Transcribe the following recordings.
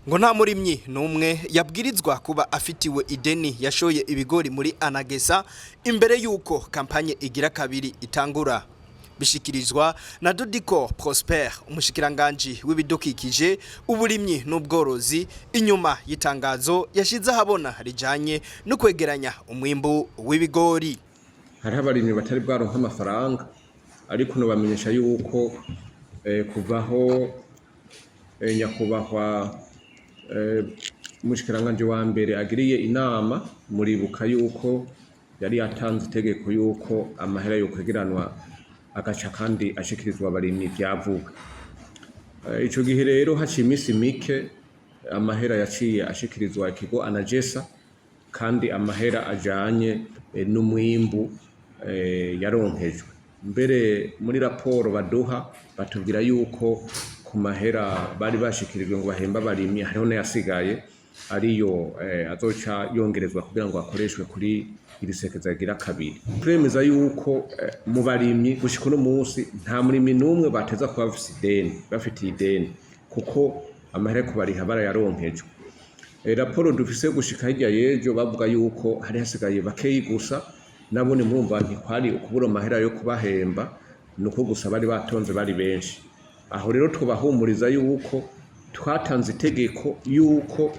Ngo nta murimyi n'umwe yabwirizwa kuba afitiwe ideni yashoye ibigori muri ANAGESSA imbere y'uko campagne igira kabiri itangura. Bishikirizwa na Dodiko Prosper, umushikiranganji w'ibidukikije, uburimyi n'ubworozi, inyuma y'itangazo yashize ahabona rijanye no kwegeranya umwimbu w'ibigori. Hariho abarimyi batari bwaronka amafaranga, ariko nobamenyesha yuko kuvaho nyakubahwa umushikiranganji wa mbere agiriye inama, muribuka yuko yari yatanze itegeko yuko amahera yokwegeranwa agaca kandi ashikirizwa abarimyi vya vuba. Ico gihe rero haciye imisi mike amahera yaciye ashikirizwa ikigo ANAGESSA, kandi amahera ajanye n'umwimbu yaronkejwe. Mbere muri raporo baduha batubwira yuko ku mahera bari bashikirijwe ngo bahembe abarimyi hariho n'ayasigaye, ariyo azoca yongerezwa kugira ngo akoreshwe kuri iri sekeza rigira kabiri. Turemeza yuko mu barimyi gushika uno munsi nta murimyi n'umwe bateza kuba bafise ideni, bafitiye ideni, kuko amahera yo kubariha barayaronkejwe. Raporo dufise gushika hirya y'ejo bavuga yuko hari hasigaye bakeyi gusa, nabone murumva ntikwari ukubura amahera yo kubahemba, nuko gusa bari batonze bari benshi. Aho rero tubahumuriza yuko twatanze itegeko yuko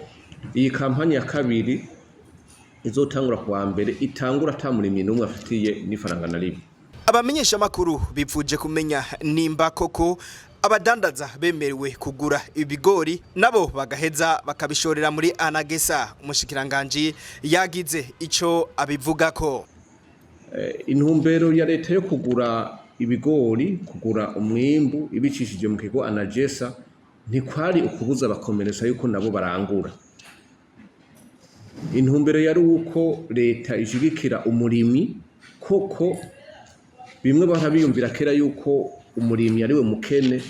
iyi campagne ya kabiri izotangura kuwa mbere itangura ata murimyi n'umwe afitiye n'ifaranga na rimwe. Abamenyesha makuru bipfuje kumenya nimba koko abadandaza bemerewe kugura ibigori nabo bagaheza bakabishorera muri ANAGESSA. Umushikiranganji yagize ico abivugako. Intumbero ya leta yo kugura ibigori, kugura umwimbu ibicishije mu kigo ANAGESSA, ntikwari ukubuza abakomeresa yuko nabo barangura. Intumbero yari uko leta ishigikira umurimyi, koko bimwe bahora biyumvira kera yuko umurimyi ariwe mukene,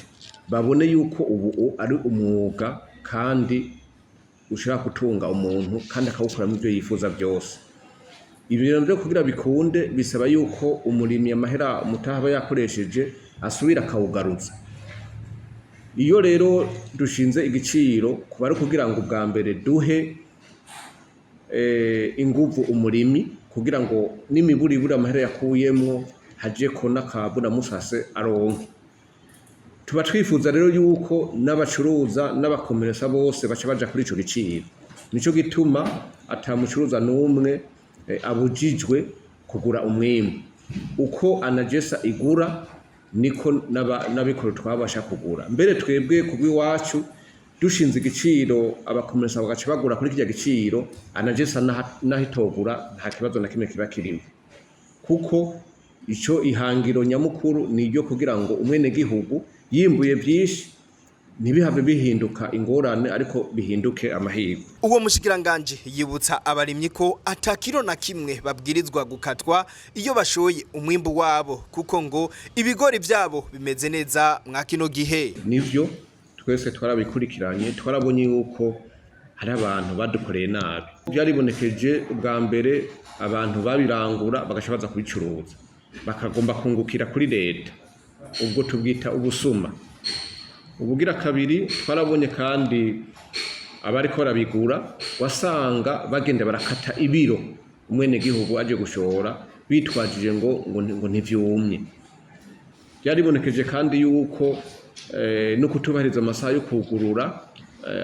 babone yuko ubu ari umwuga kandi ushobora gutunga umuntu kandi akawukoramwo ivyo yifuza vyose. Ibyo rero vyo kugira bikunde bisaba yuko umurimyi amahera umutahe aba yakoresheje asubira akawugaruza. Iyo rero dushinze igiciro kuba ari kugira ngo ubwa mbere duhe inguvu umurimi, kugira ngo n'imiburiburi amahera yakuyemwo hajeko n'akabura musase aronke. Tuba twifuza rero yuko n'abacuruza n'abakomeresa bose baca baja kuri ico giciro. Nico gituma ata mucuruza n'umwe abujijwe kugura umwimbu. Uko ANAGESSA igura niko n'abikorera twabasha kugura. Mbere twebwe kubw'iwacu dushinze igiciro, abakomeresa bagaca bagura kuri kirya giciro, ANAGESSA naho itogura nta kibazo na kimwe kiba kirimo, kuko ico ihangiro nyamukuru ni iryo kugira ngo umwenegihugu yimbuye vyinshi ntibihave bihinduka ingorane, ariko bihinduke amahirwe. Uwo mushikiranganji yibutsa abarimyi ko atakiro na kimwe babwirizwa gukatwa iyo bashoye umwimbu wabo, kuko ngo ibigori vyabo bimeze neza mwa kino gihe. Nivyo, twese twarabikurikiranye, twarabonye yuko hari abantu badukoreye nabi. Byaribonekeje ubwa mbere abantu babirangura bagaca baza kubicuruza, bakagomba kungukira kuri leta, ubwo tubwita ubusuma. Ubugira kabiri, twarabonye kandi abariko barabigura wasanga bagenda barakata ibiro umwenegihugu aje gushora, bitwajije ngo ntivyumye. Byaribonekeje kandi yuko no kutubahiriza amasaha yo kugurura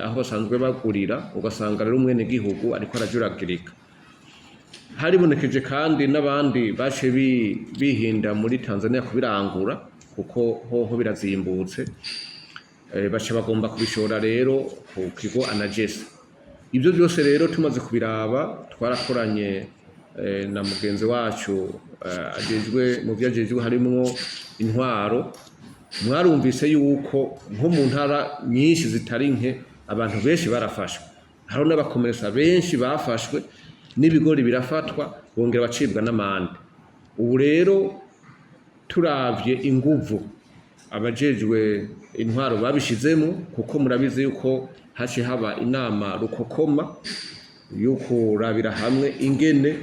aho basanzwe bagurira, ugasanga rero umwenegihugu ariko arajuragirika. Haribonekeje kandi n'abandi baciye bihinda muri Tanzania kubirangura, kuko hoho birazimbutse, baca bagomba kubishora rero ku kigo ANAGESSA. Ibyo byose rero tumaze kubiraba, twarakoranye na mugenzi wacu ajejwe mu byo ajejwe harimwo intwaro. Mwarumvise yuko nko mu ntara nyinshi zitari nke abantu benshi barafashwe, hariho n'abakomeresa benshi bafashwe n'ibigori birafatwa, bongera bacibwa n'amande. Ubu rero turavye inguvu abajejwe intwaro babishizemo, kuko murabizi yuko haciye haba inama rukokoma yo kurabira hamwe ingene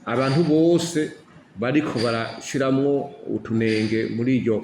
abantu bose bariko barashiramwo utunenge muri iryo.